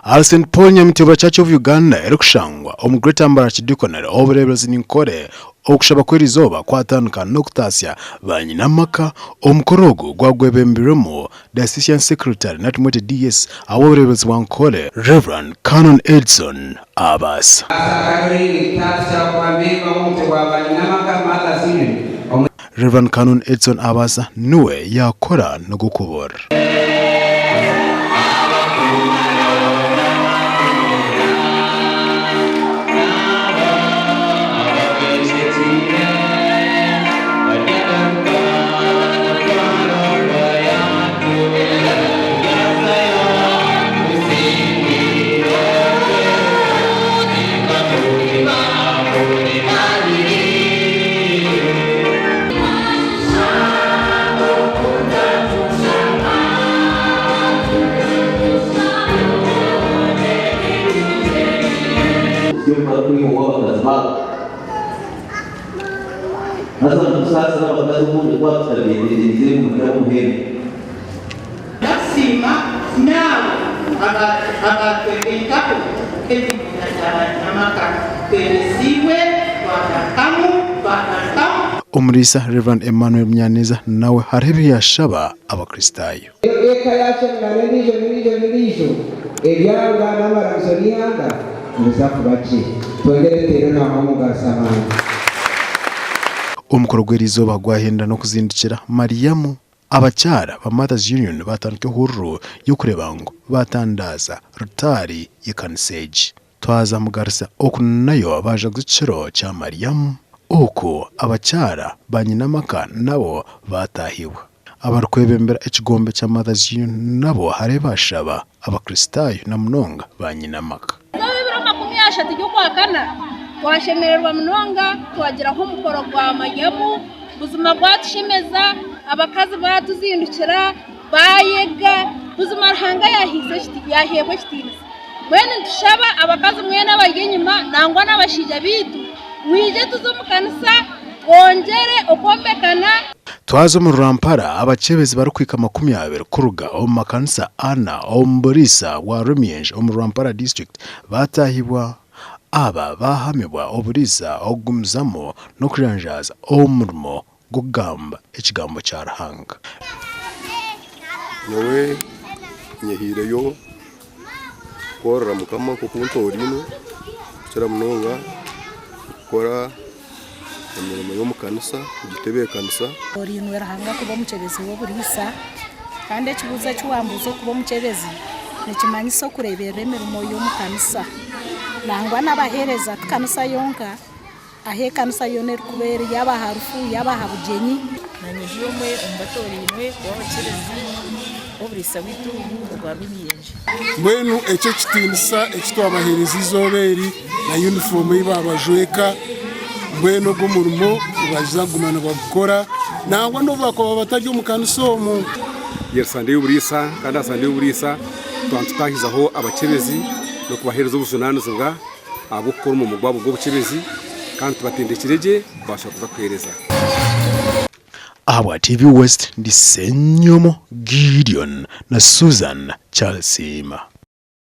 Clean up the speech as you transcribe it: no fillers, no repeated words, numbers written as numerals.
Ahari St Paul Nyamitiba Church of Uganda erikushangwa omu Greater Mbarara Archdeaconry obureeberezi Ninkore okushaba kw'erizooba kwatandika n'okutaasya banyina amaka. Omukoro ogu gwagwebembirwemu Diocesan Secretary Natumwete DS ahabw'obureeberezi bwa Nkore Rev Canon Edson Abaasa. Rev Canon Edson Abaasa niwe yaakora n'ogw'okubuurira. Haza nitusaasira abakazi obundi twaba tutabeetegyereize ngu muri ab'omuhendo. Ndakusiima naabo abaatwegaitaho nk'ekibiina kya banyamaka. Twebesiibwe, twagarukamu, twagarukamu. Omuriisa Rev. Emmanuel Munyaneza nawe hariho ebi yashaba Abakristaayo. Eka yaashemererwa n'endiijo n'endiijo n'endiijo, ebyanga n'amaramizo n'eihanga nibiza kuba gye. Twongyere tuteere onaama omu ngaro z'amaani. Omukoro gw'eriizooba gwahenda n'okuzindukira Mariamu. Abakyara ba Mothers Union baatandika ehururu y'okureeba ngu baatandaaza rutaari y'ekanisa egi. Twaza Mugarisa oku nayo baajaguza ekiro kya Mariamu. Oku abakyara ba nyinamaka nabo baataahibwa. Abarikwebembera ekigombe kya Mothers Union nabo hariho baashaba Abakristaayo na munonga ba nyinamaka. Izooba ebiro 30 ry'Okwakana twashemererwa munonga twagiraho omukoro gwa Mariamu buzima gwatushemeza abakazi baatuzindukira baayega buzima Ruhanga yaaheebwa ekitiinisa. Mbwenu nitushaba abakazi mwena abari enyima nangwa n'abashaija baitu mwije tuze omu kanisa twongyere okwombekana. Twaza omuri Rwampara, abakyebezi barikuhika 20 kuruga omu makanisa ana omu buriisa bwa Rwemiyenje omuri Rwampara District baataahibwa. Aba baahamibwa oburiisa okugumizamu n'okujanjaaza omurimo gw'okugamba ekigambo kya Ruhanga. Nyowe nyehaireyo kukorera Mukama nk'oku ntorainwe kukira munonga kukora emirimo y'omu kanisa kugitebeekanisa. Ntorainwe Ruhanga kuba omukyebezi w'oburiisa kandi ekibuuzo eki wambuuza okuba omukyebezi nikimanyisa okureeberera emirimo y'omu kanisa nangwa n'abaheereza ti kanisa yonka. Ahu ekanisa yoona erikuba eri, yaaba aha rufu, yaaba aha bugyenyi. Naanye ndi omwe omu batoorainwe kuba abakyebezi b'oburiisa bwaitu obu obwa Rwemiyenje. Mbwenu ekyo ekitiinisa eki twabaheereza eizooba eri na yunifoomu ei baabajweka, mbwenu ogwo omurimo nibaija kuguma nibagukora nangwa n'obu baakuba batari omu kanisa omu. Eri Sande y'oburiisa kandi aha Sande y'oburiisa twaba nitutaahizaho abakyebezi n'okubaheereza obujunaanizibwa. ahabw'okukora omurimo gwabo gw'obukyebezi kandi tubatendekire gye kubaasa kuza kuheereza. Ahabwa TV West ndi Ssenyomo Gideon na Susan Charles Siima.